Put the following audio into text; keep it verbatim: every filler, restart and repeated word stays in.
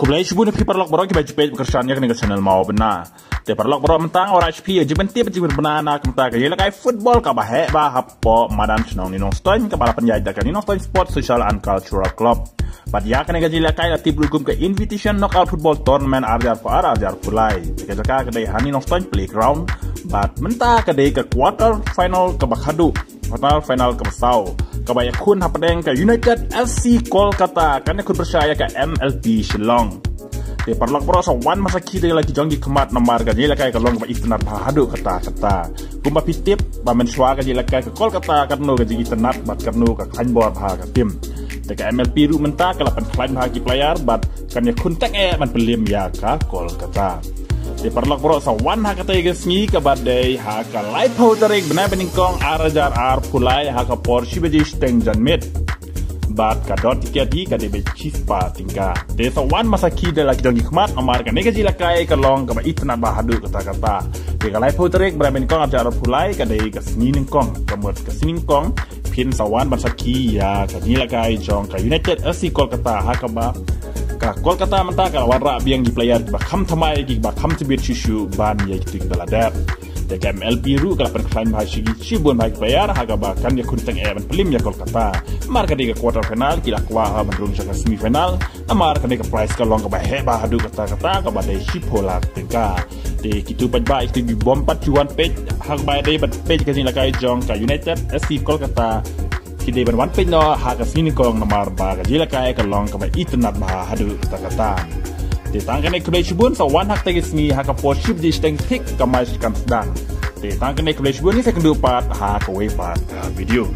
Khublei shibun ïa phi paralok baroh kiba ju peit kyrshan ïa kane ka channel Mawbynna. Te paralok baroh, mynta nga wanrah sha phi ïa ka jingbynta, jingbynta na ka bynta ka jingïalehkai football kaba heh bha hapoh madan shnong Ni Nongstoiñ, kaba la pynïaid da ka Ni Nongstoiñ Sports Social and Cultural Club. Bad ïa kane ka jingïalehkai la tip ruh kum ka Invitation Knockout Football Tournament ar hajar arphew ar ar hajar arphew lai. Te ka jaka ka dei ha Ni Nongstoiñ Playground. Bad mynta ka dei ka quarter final kaba khadduh, quarter final kaba saw, kaba ïakhun hapdeng ka United F C Kolkata kan ïakhun pyrshah ïa ka M L P Shillong. Te paralok baroh, sa wan masakhi da la ki jong ki khmat namar ka jingïalehkai ka long kaba itynnad bha haduh katta katta. Kumba phi tip ba mynshuwa ka jingïalehkai ka Kolkata katno ka jingitynnad bad katno ka khlaiñ bor bha ka tim. Te ka M L P ruh mynta ka la pynkhlaiñ bha ki player bad kan ïakhun teng eh ban pynlem ïa ka Kolkata. Te paralok baroh, sa wan ha katei ka sngi kaba dei ha ka laiphew tarik bnai ba nyngkong ar hajar arphew lai ha ka por shi baje shiteng janmiet. Bad ka dor tiket hi ka dei ba shispah tyngka. Te sa wan masakhi da la ki jong ki khmat namar kane ka jingïalehkai ka long kaba itynnad bha haduh katta katta. Te ka laiphew tarik bnai ba nyngkong ar hajar arphew lai ka dei ka sngi nyngkong, ka mut ka sngi nyngkong. Phin sa wan ban sakhi ïa ka jingïalehkai jong ka United F C Kolkata ha kaba ka Kolkata mynta ka la wanrah biang ki player kiba kham thymmai, kiba kham tbit shuh shuh ban ïa kito kiba la dep. Te ka M L P ruh ka la pynkhlaiñ bha shi, shibun bha ki player ha kaba kan ïakhun teng eh ban pynlem ïa Kolkata. Namar ka dei ka quarter final, ki la kwah ban rung sha ka semi final. Namar kane ka prize ka long kaba heh bha haduh katta katta, kaba dei shiphew lak tyngka. Te kito paidbah, kito ki bym pat ju wan peit ha kaba dei ban peit ka jingïalehkai jong ka United F C Kolkata, ki dei ban wan peit noh ha ka sngi nyngkong namar ba ka jingïalehkai ka long kaba itynnad bha haduh katta katta. Te tang kane, khublei shibun, sa wan ha katei ka sngi ha ka por shi baje shiteng thik ka match kan sdang. Te tang kane, khublei shibun, ngin sa ïakynduh pat ha kawei pat ka video.